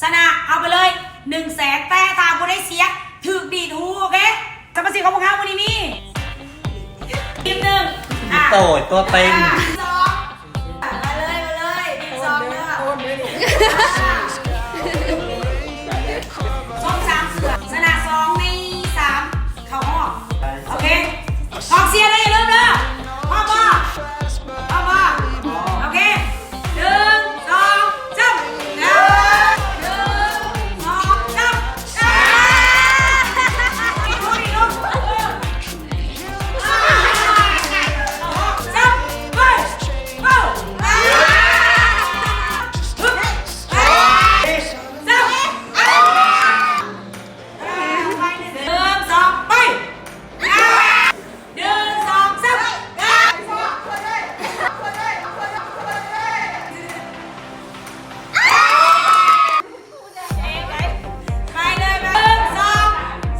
ຊະນະເອົາໄປເລີຍໜຶ່ງແສນ ແຕ່ຖ້າຜູ້ໃດເສຍຖືກດີດຫູ ໂອເຄ. ສະມາຊິກຂອງພວກເຮົາມື້ນີ້ມີທີມໜຶ່ງ ໂຕຍຕົວເຕັງ ສອງ ມາເລີຍ ມາເລີຍ ໜຶ່ງ ສອງ ເດີ ໂອນເດີນີ້ ສອງ ສາມ ເສືອ ຊະນະສອງໃນສາມ ເຂົ້າຮອບ ໂອເຄ. ກອງເຊຍເດີ ຢ່າລືມເດີ. ພ້ອມບໍ່? ພ້ອມບໍ່? ໂອເຄ ໜຶ່ງ ສອງ ສາມ ເດີ ໜຶ່ງ ສອງ ສາມ ເດີ ອີກຄົນ ອີກຄົນ ເອີ ສາມ ໄປ ເຂົ້າ ສາມ ໜຶ່ງ ສອງ ໄປ ໜຶ່ງ ສອງ ສາມ ໄປເລີຍ ໜຶ່ງ ສອງ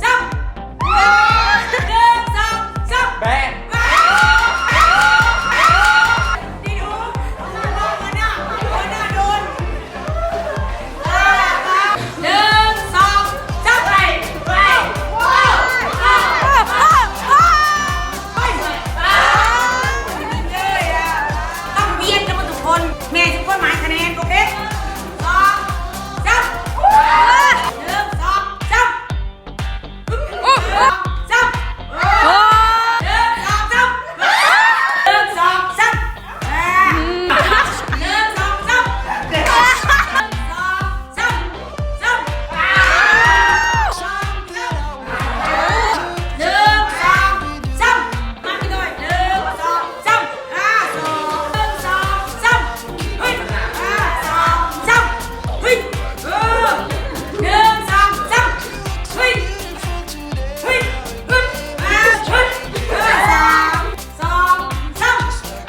ສາມ ໜຶ່ງ ສອງ ສາມ ແບງ ດີດູ ຫົວໜ້າ ຫົວໜ້າໂດນ ໜຶ່ງ ສອງ ສາມ ໄປ ໄປ ຕ້ອງວຽນກັນໝົດທຸກຄົນ ແມ່ທຸກຄົນໝາຍຄະແນນ ໂອເຄ ສອງ ສາມ ໜຶ່ງ ສອງ ສາມ ສາມ ໜຶ່ງ ສອງ ສາມ ໜຶ່ງ ສອງ ສາມ ອ່າ ໜຶ່ງ ສອງ ສາມ ໜຶ່ງ ສອງ ສາມ ສາມ ສາມ ໜຶ່ງ ສອງ ສາມ ມາອີກໜ້ອຍ ໜຶ່ງ ສອງ ສາມ ຫ້າ ສອງ ໜຶ່ງ ສອງ ສາມ ເຮີ້ຍ ຫ້າ ສອງ ສາມ ເຮີ້ຍ ເອີ ໜຶ່ງ ສອງ ສາມ ເຮີ້ຍ ເຮີ້ຍ ເຮີ້ຍ ຫ້າ ເຮີ້ຍ ຫ້າ ສາມ ສອງ ສາມ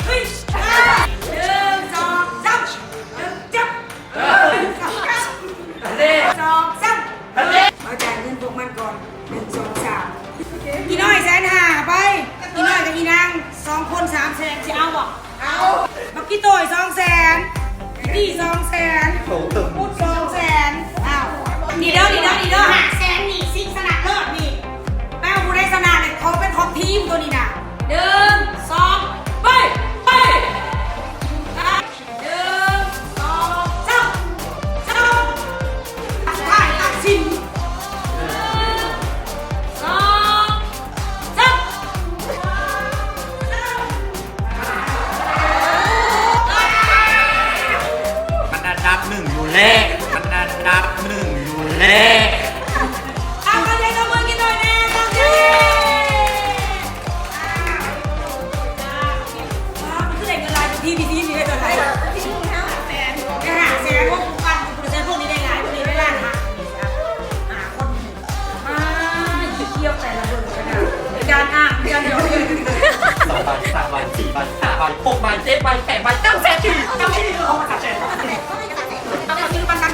ເຮີ້ຍ ຫ້າ ໜຶ່ງ ສອງ ສາມ ເອີ ຈັບ ເອີ ໜຶ່ງ ສອງ ສາມ ເອີ ເອົາຈ່າຍເງິນພວກມັນກ່ອນ ໜຶ່ງ ສອງ ສາມ ອີ່ນ້ອຍແສນຫ້າ ໄປ ອີ່ນ້ອຍກັບອີ່ນາງ ສອງຄົນ ສາມແສນ ຊິເອົາບໍ່? ເອົາ ບັກຂີ້ໂຕຍ ສອງແສນ ອີ່ສອງແສນ ໂອ້ໂຫ ພຸດ ສອງແສນ ອ້າວ ນີ້ເດີ ນີ້ເດີ ນີ້ເດີ ຫ້າແສນ ນີ້ຊິງຊະນະເລີດນີ້ ແປວ່າຜູ້ໃດຊະນະນີ້ ຂໍເປັນຂອງທີມໂຕນີ້ນະ ໜຶ່ງ ສອງ ໄປ ໄປ ໜຶ່ງ ສອງ ສາມ ສາມ ສຸດທ້າຍຕັດສິນ ໜຶ່ງ ສອງ ສາມ ມັນອັນດັບໜຶ່ງຢູ່ແລ້ວ ມັນອັນດັບໜຶ່ງຢູ່ແລ້ວ ເອົາ ຂໍສຽງຕົບມືກິນໜ້ອຍແນ່ ຕ້ອງເຈ ອ້າວ ມັນຄືໄດ້ເງິນຫຼາຍກວ່າ ພີບີທີ ນີ້ໄດ້ເທົ່າໃດ? ໄດ້ຫ້າແສນ ໂອ້ ກູປັນ ກູແສນ ພວກນີ້ໄດ້ຫຼາຍ ພວກນີ້ໄດ້ລ້ານຫ້າ ຫ້າຄົນ ອ້າ ຂີ້ຂຽວແຕ່ລະເບິ່ງຂະໜາດ ການອ້າງ ການເວົ້າ ສອງໃບ ສາມໃບ ສີ່ໃບ ຫ້າໃບ ຫົກໃບ ເຈັດໃບ ແປດໃບ ເກົ້າແສນ ເກົ້າແສນ ເກົ້າແສນ ເກົ້າແສນ ເກົ້າແສນ